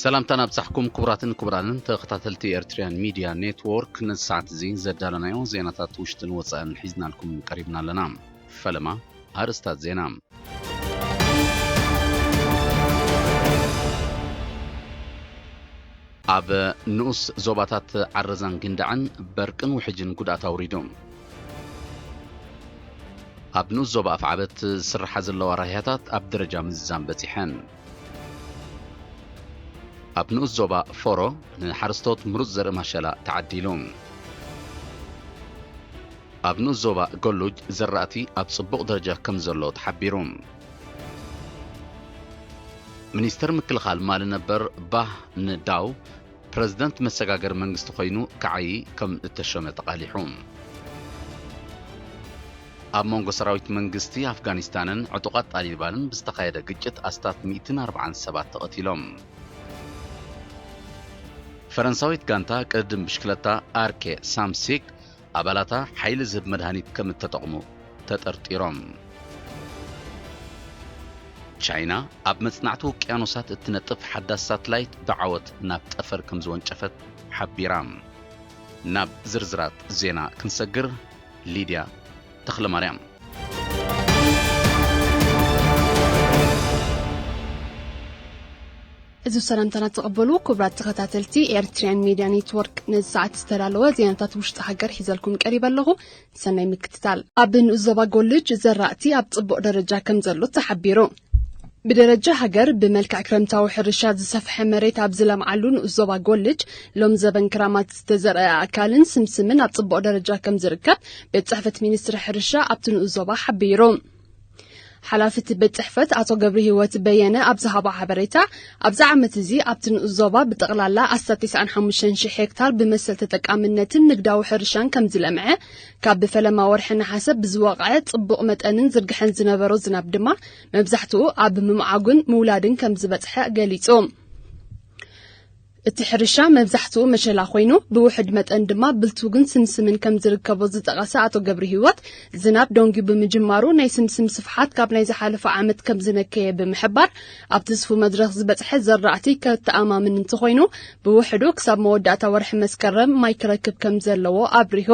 ሰላምታና ኣብጻሕኩም ክቡራትን ክቡራንን ተኸታተልቲ ኤርትርያን ሚድያ ኔትዎርክ፣ ነዚ ሰዓት እዚ ዘዳለናዮ ዜናታት ውሽጥን ወጻእን ሒዝናልኩም ቀሪብና ኣለና። ፈለማ ኣርእስታት ዜና። ኣብ ንኡስ ዞባታት ዓረዛን ጊንዳዕን በርቅን ውሕጅን ጉድኣት ኣውሪዱ። ኣብ ንኡስ ዞባ ኣፍዓበት ዝስርሓ ዘለዋ ራህያታት ኣብ ደረጃ ምዝዛም በጺሐን። ኣብ ንኡስ ዞባ ፎሮ ንሓረስቶት ምሩጽ ዘርኢ ማሸላ ተዓዲሉ። ኣብ ንኡስ ዞባ ጎሉጅ ዘራእቲ ኣብ ጽቡቕ ደረጃ ከም ዘሎ ተሓቢሩ። ሚኒስተር ምክልኻል ማሊ ነበር ባህ ንዳው ፕረዚደንት መሰጋገሪ መንግስቲ ኮይኑ ክዓዪ ከም እተሸመ ተቓሊሑ። ኣብ መንጎ ሰራዊት መንግስቲ ኣፍጋኒስታንን ዕጡቓት ጣሊባንን ብዝተኻየደ ግጭት ኣስታት ሚእትን ኣርባዓን ሰባት ተቐቲሎም። ፈረንሳዊት ጋንታ ቅድድም ብሽክለታ ኣርኬ ሳምሲክ ኣባላታ ሓይሊ ዝህብ መድሃኒት ከም እተጠቕሙ ተጠርጢሮም። ቻይና ኣብ መጽናዕቲ ውቅያኖሳት እትነጥፍ ሓዳስ ሳትላይት ብዓወት ናብ ጠፈር ከም ዝወንጨፈት ሓቢራ። ናብ ዝርዝራት ዜና ክንሰግር፣ ሊድያ ተኽለማርያም። እዚ ሰላምታና ተቐበሉ ክቡራት ተኸታተልቲ ኤርትርያን ሚድያ ኔትወርክ። ነዚ ሰዓት ዝተዳለወ ዜናታት ውሽጢ ሃገር ሒዘልኩም ቀሪበ ኣለኹ። ሰናይ ምክትታል። ኣብ ንኡስ ዞባ ጎልጅ ዘራእቲ ኣብ ጽቡቕ ደረጃ ከም ዘሎ ተሓቢሩ። ብደረጃ ሃገር ብመልክዕ ክረምታዊ ሕርሻ ዝሰፍሐ መሬት ኣብ ዝለምዓሉ ንኡስ ዞባ ጎልጅ ሎም ዘበን ክራማት ዝተዘርአ ኣካልን ስምስምን ኣብ ጽቡቕ ደረጃ ከም ዝርከብ ቤት ጽሕፈት ሚኒስትሪ ሕርሻ ኣብቲ ንኡስ ዞባ ሓቢሩ። ሓላፊ እቲ ቤት ጽሕፈት ኣቶ ገብረ ህይወት በየነ ኣብ ዝሃቦ ሓበሬታ፣ ኣብዚ ዓመት እዚ ኣብቲ ንኡስ ዞባ ብጠቕላላ ኣስታት ተስዓን ሓሙሽተን ሽሕ ሄክታር ብመሰል ተጠቃምነትን ንግዳዊ ሕርሻን ከም ዝለምዐ፣ ካብ ብፈለማ ወርሒ ነሓሰ ብዝወቕዐ ጽቡቕ መጠንን ዝርግሐን ዝነበሮ ዝናብ ድማ መብዛሕትኡ ኣብ ምምዓጉን ምውላድን ከም ዝበጽሐ ገሊጹ። እቲ ሕርሻ መብዛሕትኡ መሸላ ኮይኑ፣ ብውሑድ መጠን ድማ ብልቱግን ስምስምን ከም ዝርከቦ ዝጠቐሰ ኣቶ ገብረ ህይወት፣ ዝናብ ደንጉዩ ብምጅማሩ ናይ ስምስም ስፍሓት ካብ ናይ ዝሓለፈ ዓመት ከም ዝነከየ ብምሕባር፣ ኣብ ትስፉ መድረኽ ዝበጽሐ ዘራእቲ ከተኣማምን እንተኾይኑ፣ ብውሕዱ ክሳብ መወዳእታ ወርሒ መስከረም ማይ ክረክብ ከም ዘለዎ ኣብሪሁ።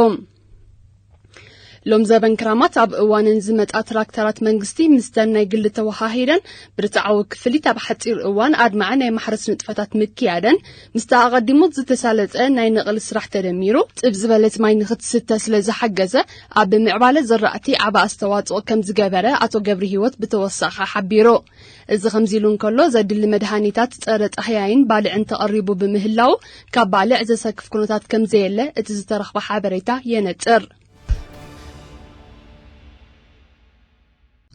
ሎም ዘበን ክራማት ኣብ እዋነን ዝመጻ ትራክተራት መንግስቲ ምስተን ናይ ግሊ ተወሃሂደን ብርትዓዊ ክፍሊት ኣብ ሓጺር እዋን ኣድማዒ ናይ ማሕረስ ንጥፈታት ምክያደን፣ ምስቲ ኣቐዲሙ ዝተሳለጠ ናይ ነቕሊ ስራሕ ተደሚሩ፣ ጽብ ዝበለት ማይ ንኽትስተ ስለ ዝሓገዘ፣ ኣብ ምዕባለ ዘራእቲ ዓቢ ኣስተዋጽኦ ከም ዝገበረ ኣቶ ገብረ ህይወት ብተወሳኺ ሓቢሩ። እዚ ከምዚ ኢሉ እንከሎ፣ ዘድሊ መድሃኒታት ጸረ ጣህያይን ባልዕን ተቐሪቡ ብምህላው፣ ካብ ባልዕ ዘሰክፍ ኩነታት ከም ዘየለ እቲ ዝተረኽበ ሓበሬታ የነጽር።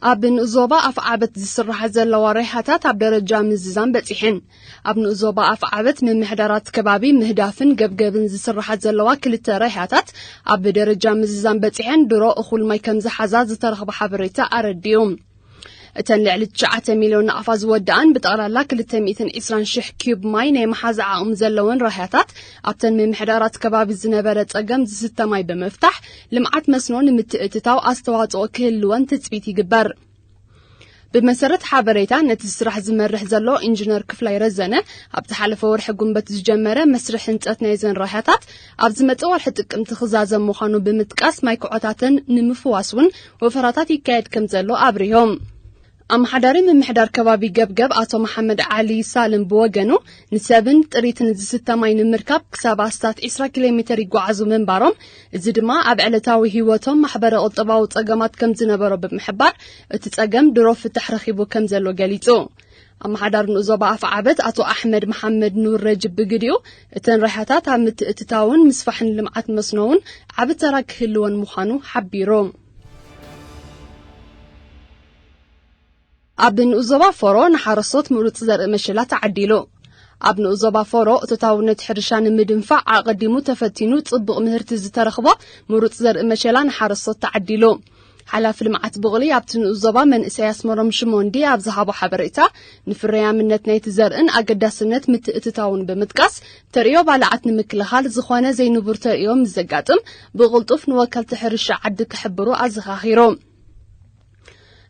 ኣብ ንኡስ ዞባ ኣፍዓበት ዝስርሓ ዘለዋ ረይሓታት ኣብ ደረጃ ምዝዛም በጺሐን። ኣብ ንኡስ ዞባ ኣፍዓበት ምምሕዳራት ከባቢ ምህዳፍን ገብገብን ዝስርሓ ዘለዋ ክልተ ረይሓታት ኣብ ደረጃ ምዝዛም በጺሐን ድሮ እኹል ማይ ከም ዝሓዛ ዝተረኽበ ሓበሬታ ኣረዲኡ። እተን ልዕሊ ትሽዓተ ሚልዮን ናቕፋ ዝወድኣን ብጠቕላላ ክልተ ሚእትን ዕስራን ሽሕ ኪዩብ ማይ ናይ መሓዛ ዓቕሚ ዘለወን ረህያታት፣ ኣብተን ምምሕዳራት ከባቢ ዝነበረ ጸገም ዝስተ ማይ ብምፍታሕ፣ ልምዓት መስኖ ንምትእትታው ኣስተዋጽኦ ክህልወን ትጽቢት ይግበር። ብመሰረት ሓበሬታ፣ ነቲ ስራሕ ዝመርሕ ዘሎ ኢንጂነር ክፍላይ ረዘነ፣ ኣብ ዝሓለፈ ወርሒ ጉንበት ዝጀመረ መስርሕ ህንጸት ናይዘን ረህያታት፣ ኣብ ዝመጽእ ወርሒ ጥቅምቲ ክዛዘም ምዃኑ ብምጥቃስ፣ ማይ ክዖታተን ንምፍዋስ እውን ወፈራታት ይካየድ ከም ዘሎ ኣብሪሆም። ኣመሓዳሪ ምምሕዳር ከባቢ ገብገብ ኣቶ መሓመድ ዓሊ ሳልም ብወገኑ፣ ንሰብን ጥሪትን ዝስተ ማይ ንምርካብ ክሳብ ኣስታት ዕስራ ኪሎ ሜተር ይጓዓዙ ምንባሮም፣ እዚ ድማ ኣብ ዕለታዊ ህይወቶም ማሕበረ ቁጠባዊ ጸገማት ከም ዝነበሮ ብምሕባር፣ እቲ ጸገም ድሮ ፍታሕ ረኺቡ ከም ዘሎ ገሊጹ። ኣመሓዳሪ ንኡስ ዞባ ኣፍዓበት ኣቶ ኣሕመድ መሓመድ ኑር ረጅብ ብግዲኡ፣ እተን ረይሓታት ኣብ ምትእትታውን ምስፋሕን ልምዓት መስኖ እውን ዓቢ ተራ ክህልወን ምዃኑ ሓቢሩ። ኣብ ንኡስ ዞባ ፎሮ ንሓረስቶት ምሩጽ ዘርኢ መሸላ ተዓዲሉ። ኣብ ንኡስ ዞባ ፎሮ እቶታውነት ሕርሻ ንምድንፋዕ ኣቐዲሙ ተፈቲኑ ጽቡቕ ምህርቲ ዝተረኽቦ ምሩጽ ዘርኢ መሸላ ንሓረስቶት ተዓዲሉ። ሓላፊ ልምዓት ብቑሊ ኣብቲ ንኡስ ዞባ መንእሰይ ኣስመሮም ሽሞንዲ ኣብ ዝሃቦ ሓበሬታ፣ ንፍረያምነት ናይቲ ዘርእን ኣገዳስነት ምትእትታውን ብምጥቃስ፣ ተርእዮ ባልዓት ንምክልኻል ዝኾነ ዘይንቡር ተርእዮ ምስ ዘጋጥም ብቕልጡፍ ንወከልቲ ሕርሻ ዓዲ ክሕብሩ ኣዘኻኺሩ።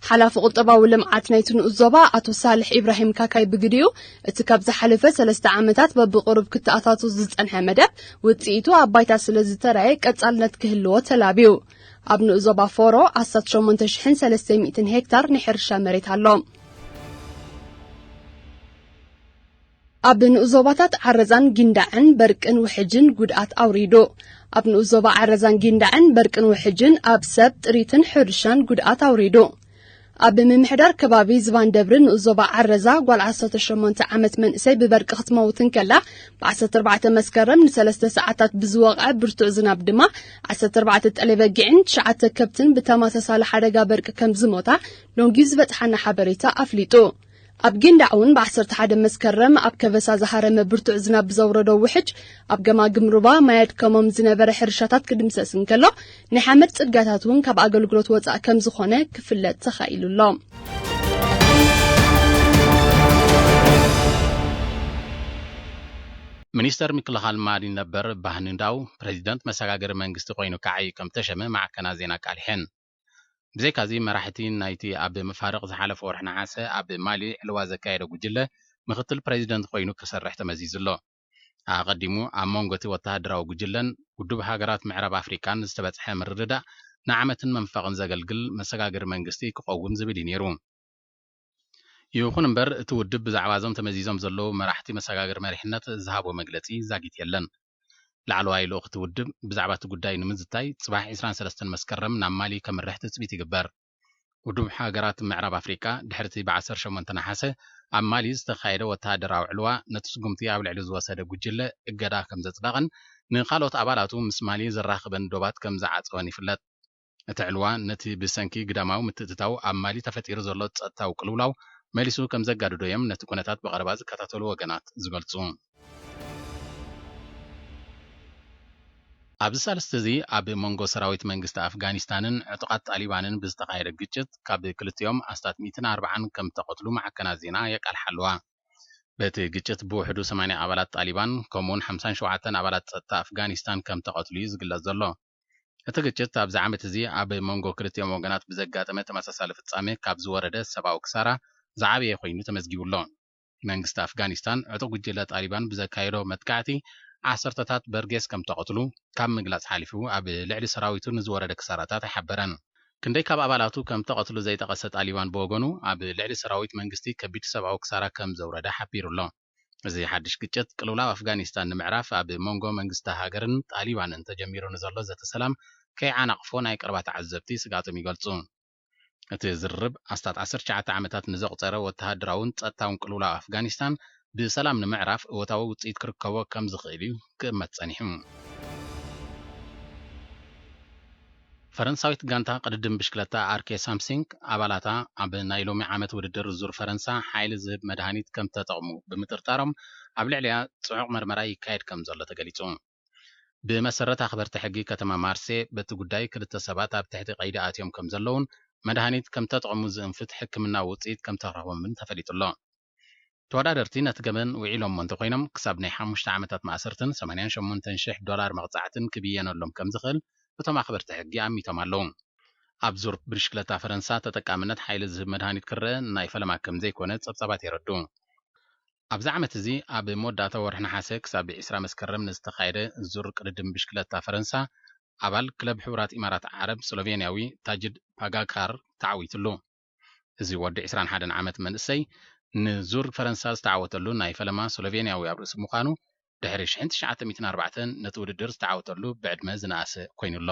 ሓላፊ ቁጠባዊ ልምዓት ናይቲ ንኡስ ዞባ ኣቶ ሳልሕ ኢብራሂም ካካይ ብግዲኡ፣ እቲ ካብ ዝሓለፈ ሰለስተ ዓመታት በብቕሩብ ክተኣታቱ ዝጸንሐ መደብ ውጽኢቱ ኣብ ባይታ ስለ ዝተራእየ ቀጻልነት ክህልዎ ተላብዩ። ኣብ ንኡስ ዞባ ፎሮ ኣስታት ሸሞንተ ሽሕን ሰለስተ ሚእትን ሄክታር ናይ ሕርሻ መሬት ኣሎ። ኣብ ንኡስ ዞባታት ዓረዛን ጊንዳዕን በርቅን ውሕጅን ጉድኣት ኣውሪዱ። ኣብ ንኡስ ዞባ ዓረዛን ጊንዳዕን በርቅን ውሕጅን ኣብ ሰብ፣ ጥሪትን ሕርሻን ጉድኣት ኣውሪዱ። ኣብ ምምሕዳር ከባቢ ዝባን ደብሪ ንኡስ ዞባ ዓረዛ ጓል ዓሰርተ ሸሞንተ ዓመት መንእሰይ ብበርቂ ክትመውት እንከላ፣ ብ ዓሰርተ ኣርባዕተ መስከረም ንሰለስተ ሰዓታት ብዝወቕዐ ብርቱዕ ዝናብ ድማ ዓሰርተ ኣርባዕተ ጠሌ በጊዕን ትሽዓተ ከብትን ብተመሳሳሊ ሓደጋ በርቂ ከም ዝሞታ ሎንጊ ዝበጽሓና ሓበሬታ ኣፍሊጡ። ኣብ ጊንዳዕ እውን ብ ዓሰርተ ሓደ መስከረም ኣብ ከበሳ ዝሃረመ ብርቱዕ ዝናብ ብዘውረዶ ውሕጅ ኣብ ገማግም ሩባ ማይ ኣድከሞም ዝነበረ ሕርሻታት ክድምሰስ እንከሎ፣ ናይ ሓመድ ጽርግያታት እውን ካብ ኣገልግሎት ወጻእ ከም ዝኾነ ክፍለጥ ተኻኢሉ ኣሎ። ሚኒስተር ምክልኻል ማሊ ነበር ባህኒ ዳው፣ ፕሬዚደንት መሰጋገሪ መንግስቲ ኮይኑ ክዓዪ ከም ተሸመ ማዕከናት ዜና ኣቃሊሐን። ብዘይካዚ፣ መራሕቲ ናይቲ ኣብ መፋርቕ ዝሓለፈ ወርሒ ነሓሰ ኣብ ማሊ ዕልዋ ዘካየደ ጉጅለ ምኽትል ፕሬዚደንት ኮይኑ ክሰርሕ ተመዚዙ ኣሎ። ኣቐዲሙ ኣብ መንጎ እቲ ወተሃደራዊ ጉጅለን ውድብ ሃገራት ምዕራብ ኣፍሪቃን ዝተበጽሐ ምርድዳእ ንዓመትን መንፈቕን ዘገልግል መሰጋገሪ መንግስቲ ክቐውም ዝብል እዩ ነይሩ። ይኹን እምበር፣ እቲ ውድብ ብዛዕባ እዞም ተመዚዞም ዘለዉ መራሕቲ መሰጋገሪ መሪሕነት ዝሃቦ መግለጺ ዛጊት የለን። ላዕለዋይ ልኡኽ እቲ ውድብ ብዛዕባ እቲ ጉዳይ ንምዝታይ፣ ጽባሕ ዕስራን ሰለስተን መስከረም ናብ ማሊ ከምርሕ ትጽቢት ይግበር። ውድብ ሃገራት ምዕራብ ኣፍሪቃ፣ ድሕሪ እቲ ብ ዓሰርተ ሸሞንተ ነሓሰ ኣብ ማሊ ዝተኻየደ ወተሃደራዊ ዕልዋ፣ ነቲ ስጉምቲ ኣብ ልዕሊ ዝወሰደ ጉጅለ እገዳ ከም ዘጽደቐን ንኻልኦት ኣባላቱ ምስ ማሊ ዘራኽበን ዶባት ከም ዝዓጸወን ይፍለጥ። እቲ ዕልዋ፣ ነቲ ብሰንኪ ግዳማዊ ምትእትታው ኣብ ማሊ ተፈጢሩ ዘሎ ጸጥታዊ ቅልውላው መሊሱ ከም ዘጋድዶ እዮም ነቲ ኩነታት ብቐረባ ዝከታተሉ ወገናት ዝገልጹ። ኣብዚ ሳልስቲ እዚ ኣብ መንጎ ሰራዊት መንግስቲ ኣፍጋኒስታንን ዕጡቓት ጣሊባንን ብዝተኻየደ ግጭት ካብ ክልቲኦም ኣስታት ሚእትን ኣርባዓን ከም ተቐትሉ ማዕከናት ዜና የቃልሓ ኣለዋ። በቲ ግጭት ብውሕዱ ሰማንያ ኣባላት ጣሊባን ከምኡውን ሓምሳን ሸውዓተን ኣባላት ጸጥታ ኣፍጋኒስታን ከም ተቐትሉ እዩ ዝግለጽ ዘሎ። እቲ ግጭት ኣብዚ ዓመት እዚ ኣብ መንጎ ክልቲኦም ወገናት ብዘጋጠመ ተመሳሳሊ ፍጻሜ ካብ ዝወረደ ሰብኣዊ ክሳራ ዝዓበየ ኮይኑ ተመዝጊቡ ኣሎ። መንግስቲ ኣፍጋኒስታን ዕጡቕ ጉጅለ ጣሊባን ብዘካየዶ መጥቃዕቲ ዓሰርተታት በርጌስ ከም ተቐትሉ ካብ ምግላጽ ሓሊፉ ኣብ ልዕሊ ሰራዊቱ ንዝወረደ ክሳራታት ኣይሓበረን። ክንደይ ካብ ኣባላቱ ከም ተቐትሉ ዘይጠቐሰ ጣሊባን ብወገኑ ኣብ ልዕሊ ሰራዊት መንግስቲ ከቢድ ሰብኣዊ ክሳራ ከም ዘውረደ ሓቢሩ ኣሎ። እዚ ሓድሽ ግጭት ቅልውላው ኣፍጋኒስታን ንምዕራፍ ኣብ መንጎ መንግስቲ ሃገርን ጣሊባንን ተጀሚሩ ንዘሎ ዘተ ሰላም ከይዓናቕፎ ናይ ቀረባ ተዓዘብቲ ስግኣቶም ይገልጹ። እቲ ዝርርብ ኣስታት ዓሰርተ ትሽዓተ ዓመታት ንዘቑጸረ ወተሃደራውን ጸጥታውን ቅልውላው ኣፍጋኒስታን ብሰላም ንምዕራፍ እወታዊ ውጽኢት ክርከቦ ከም ዝኽእል እዩ ክእመት ጸኒሑ። ፈረንሳዊት ጋንታ ቅድድም ብሽክለታ ኣርኬ ሳምሲንግ ኣባላታ ኣብ ናይ ሎሚ ዓመት ውድድር ዙር ፈረንሳ ሓይሊ ዝህብ መድሃኒት ከም ተጠቕሙ ብምጥርጣሮም ኣብ ልዕሊያ ጽዑቕ መርመራ ይካየድ ከም ዘሎ ተገሊጹ። ብመሰረት ኣኽበርቲ ሕጊ ከተማ ማርሴ፣ በቲ ጉዳይ ክልተ ሰባት ኣብ ትሕቲ ቀይዲ ኣትዮም ከም ዘለውን መድሃኒት ከም ተጠቕሙ ዝእንፍት ሕክምናዊ ውጽኢት ከም ተረኽቦምን ተፈሊጡ ኣሎ። ተወዳደርቲ ነቲ ገበን ውዒሎሞ እንተኾይኖም፣ ክሳብ ናይ ሓሙሽተ ዓመታት ማእሰርትን ሰማንያን ሸሞንተን ሽሕ ዶላር መቕጻዕትን ክብየነሎም ከም ዝኽእል እቶም ኣኽበርቲ ሕጊ ኣሚቶም ኣለዉ። ኣብ ዙር ብሽክለታ ፈረንሳ ተጠቃምነት ሓይሊ ዝህብ መድሃኒት ክረአ ናይ ፈለማ ከም ዘይኮነ ጸብጻባት የረድኡ። ኣብዚ ዓመት እዚ ኣብ መወዳእታ ወርሒ ነሓሰ ክሳብ ዕስራ መስከረም ንዝተኻየደ ዙር ቅድድም ብሽክለታ ፈረንሳ፣ ኣባል ክለብ ሕቡራት ኢማራት ዓረብ ስሎቬንያዊ ታጅድ ፓጋካር ተዓዊትሉ። እዚ ወዲ ዕስራን ሓደን ዓመት መንእሰይ ንዙር ፈረንሳ ዝተዓወተሉ ናይ ፈለማ ስሎቬንያዊ ኣብ ርእሲ ምዃኑ፣ ድሕሪ ሽሕን ትሽዓተ ሚእትን ኣርባዕተን ነቲ ውድድር ዝተዓወተሉ ብዕድመ ዝነኣሰ ኮይኑ ኣሎ።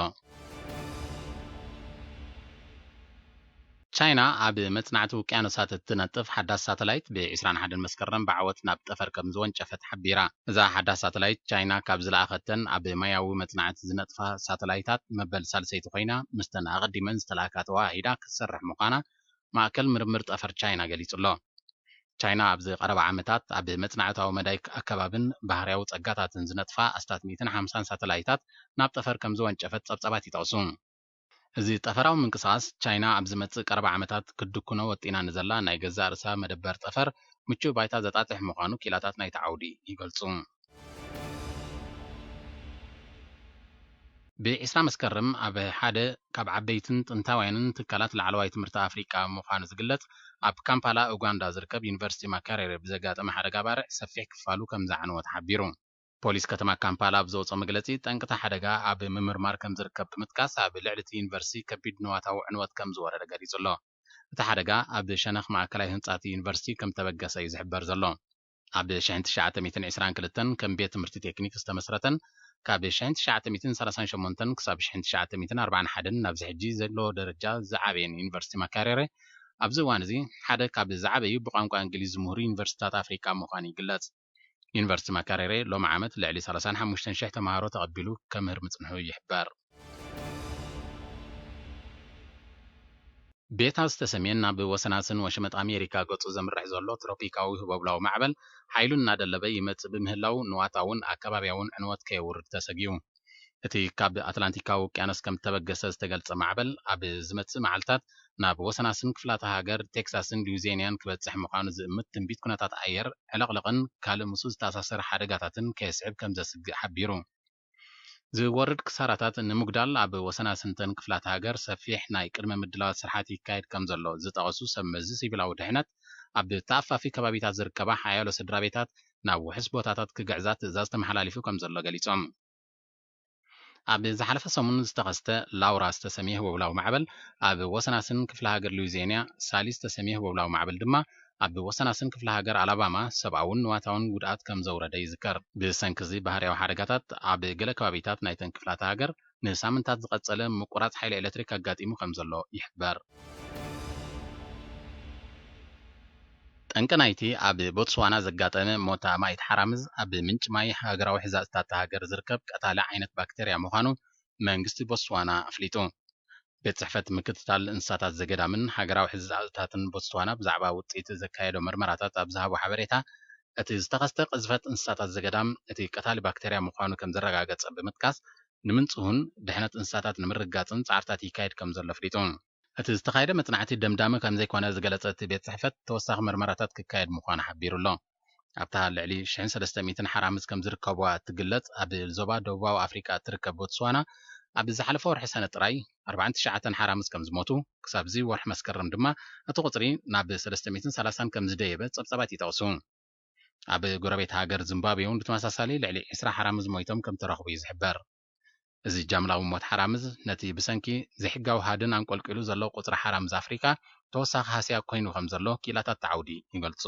ቻይና ኣብ መጽናዕቲ ውቅያኖሳት እትነጥፍ ሓዳስ ሳተላይት ብ ዕስራን ሓደን መስከረም ብዓወት ናብ ጠፈር ከም ዝወንጨፈት ሓቢራ። እዛ ሓዳስ ሳተላይት፣ ቻይና ካብ ዝለኣኸተን ኣብ ማያዊ መጽናዕቲ ዝነጥፋ ሳተላይታት መበል ሳልሰይቲ ኮይና፣ ምስተን ኣቐዲመን ዝተለኣካ ተወሃሂዳ ክትሰርሕ ምዃና ማእከል ምርምር ጠፈር ቻይና ገሊጹ ኣሎ። ቻይና ኣብዚ ቀረባ ዓመታት ኣብ መጽናዕታዊ መዳይ ኣከባብን ባህርያዊ ጸጋታትን ዝነጥፋ ኣስታት ሚእትን ሓምሳን ሳተላይታት ናብ ጠፈር ከም ዝወንጨፈት ጸብጻባት ይጠቕሱ። እዚ ጠፈራዊ ምንቅስቓስ፣ ቻይና ኣብ ዝመጽእ ቀረባ ዓመታት ክትድኩኖ ወጢና ንዘላ ናይ ገዛእ ርእሳ መደበር ጠፈር ምቹእ ባይታ ዘጣጥሕ ምዃኑ ኪላታት ናይቲ ዓውዲ ይገልጹ። ብ20 መስከረም ኣብ ሓደ ካብ ዓበይትን ጥንታውያንን ትካላት ላዕለዋይ ትምህርቲ ኣፍሪቃ ምዃኑ ዝግለጽ ኣብ ካምፓላ ኡጋንዳ ዝርከብ ዩኒቨርሲቲ ማካሬሬ ብዘጋጠመ ሓደጋ ባርዕ ሰፊሕ ክፋሉ ከም ዝዓነወ ተሓቢሩ። ፖሊስ ከተማ ካምፓላ ኣብ ዘውፅኦ መግለፂ፣ ጠንቅታ ሓደጋ ኣብ ምምርማር ከም ዝርከብ ብምጥቃስ፣ ኣብ ልዕሊ እቲ ዩኒቨርሲቲ ከቢድ ንዋታዊ ዕንወት ከም ዝወረደ ገሊጹ ኣሎ። እቲ ሓደጋ ኣብ ሸነኽ ማእከላይ ህንጻ እቲ ዩኒቨርሲቲ ከም ተበገሰ እዩ ዝሕበር ዘሎ። ኣብ ሽሕን ትሽዓተ ሚእትን ዕስራን ክልተን ከም ቤት ትምህርቲ ቴክኒክ ዝተመስረተን፣ ካብ ሽሕን ትሽዓተ ሚእትን ሰላሳን ሸሞንተን ክሳብ ሽሕን ትሽዓተ ሚእትን ኣርባዓን ሓደን ናብዚ ሕጂ ዘሎ ደረጃ ዝዓበየን ዩኒቨርሲቲ ማካሬሬ፣ ኣብዚ እዋን እዚ ሓደ ካብ ዝዓበዩ ብቋንቋ እንግሊዝ ዝምህሩ ዩኒቨርሲቲታት ኣፍሪቃ ምዃኑ ይግለጽ። ዩኒቨርሲቲ ማካሬሬ ሎሚ ዓመት ልዕሊ ሰላሳን ሓሙሽተን ሽሕ ተምሃሮ ተቐቢሉ ከምህር ምጽንሑ ይሕበር። ቤታ ዝተሰምየን ናብ ወሰናስን ወሽመጥ ኣሜሪካ ገጹ ዘምርሕ ዘሎ ትሮፒካዊ ህቦብላዊ ማዕበል ሓይሉ እናደለበ ይመጽእ ብምህላው ንዋታውን ኣከባቢያውን ዕንወት ከየውርድ ተሰጊኡ። እቲ ካብ ኣትላንቲካዊ ውቅያኖስ ከም ተበገሰ ዝተገልጸ ማዕበል ኣብ ዝመጽእ መዓልታት ናብ ወሰናስን ክፍላተ ሃገር ቴክሳስን ሉዊዜንያን ክበጽሕ ምዃኑ ዝእምት ትንቢት ኩነታት ኣየር ዕለቕለቕን ካልእ ምስኡ ዝተኣሳሰረ ሓደጋታትን ከየስዕብ ከም ዘስግእ ሓቢሩ። ዝወርድ ክሳራታት ንምጉዳል ኣብ ወሰናስንተን ክፍላት ሃገር ሰፊሕ ናይ ቅድመ ምድላዋት ስራሓት ይካየድ ከም ዘሎ ዝጠቐሱ ሰብ መዚ ሲቪላዊ ድሕነት፣ ኣብ ተኣፋፊ ከባቢታት ዝርከባ ሓያሎ ስድራ ቤታት ናብ ውሑስ ቦታታት ክግዕዛ ትእዛዝ ተመሓላሊፉ ከም ዘሎ ገሊጾም። ኣብ ዝሓለፈ ሰሙን ዝተኸስተ ላውራ ዝተሰምየ ህቦብላዊ ማዕበል ኣብ ወሰናስን ክፍለ ሃገር ሉዊዜንያ፣ ሳሊ ዝተሰምየ ህቦብላዊ ማዕበል ድማ ኣብ ወሰናስን ክፍለ ሃገር ኣላባማ ሰብኣውን ንዋታውን ጉድኣት ከም ዘውረደ ይዝከር። ብሰንኪ እዚ ባህርያዊ ሓደጋታት ኣብ ገለ ከባቢታት ናይተን ክፍላተ ሃገር ንሳምንታት ዝቐጸለ ምቁራጽ ሓይሊ ኤሌክትሪክ ኣጋጢሙ ከም ዘሎ ይሕበር። ጠንቂ ናይቲ ኣብ ቦትስዋና ዘጋጠመ ሞት ኣማኢት ሓራምዝ ኣብ ምንጪ ማይ ሃገራዊ ሕዛእታት ሃገር ዝርከብ ቀታሊ ዓይነት ባክተርያ ምዃኑ መንግስቲ ቦትስዋና ኣፍሊጡ። ቤት ጽሕፈት ምክትታል እንስሳታት ዘገዳምን ሃገራዊ ሕዛእታትን ቦትስዋና ብዛዕባ ውጽኢት ዘካየዶ መርመራታት ኣብ ዝሃቦ ሓበሬታ፣ እቲ ዝተኸስተ ቅዝፈት እንስሳታት ዘገዳም እቲ ቀታሊ ባክተርያ ምዃኑ ከም ዘረጋገጸ ብምጥቃስ፣ ንምንጽሁን ድሕነት እንስሳታት ንምርግጋጽን ጻዕርታት ይካየድ ከም ዘሎ ኣፍሊጡ። እቲ ዝተኻየደ መጽናዕቲ ደምዳሚ ከም ዘይኮነ ዝገለጸ እቲ ቤት ጽሕፈት፣ ተወሳኺ መርመራታት ክካየድ ምዃኑ ሓቢሩ ኣሎ። ኣብታ ልዕሊ ሽሕን ሰለስተ ሚእትን ሓራምዝ ከም ዝርከብዋ እትግለጽ ኣብ ዞባ ደቡባዊ ኣፍሪቃ እትርከብ ቦትስዋና፣ ኣብ ዝሓለፈ ወርሒ ሰነ ጥራይ ኣርባዓን ትሽዓተን ሓራምዝ ከም ዝሞቱ፣ ክሳብ እዚ ወርሒ መስከረም ድማ እቲ ቁጽሪ ናብ ሰለስተ ሚእትን ሰላሳን ከም ዝደየበ ጸብጻባት ይጠቕሱ። ኣብ ጎረቤት ሃገር ዚምባብዌ እውን ብተመሳሳሊ ልዕሊ ዕስራ ሓራምዝ ሞይቶም ከም ተረኽቡ እዩ ዝሕበር። እዚ ጃምላዊ ሞት ሓራምዝ ነቲ ብሰንኪ ዘይሕጋዊ ሃድን ኣንቆልቂሉ ዘሎ ቁጽሪ ሓራምዝ ኣፍሪቃ ተወሳኺ ሃስያ ኮይኑ ከም ዘሎ ክኢላታት እቲ ዓውዲ ይገልጹ።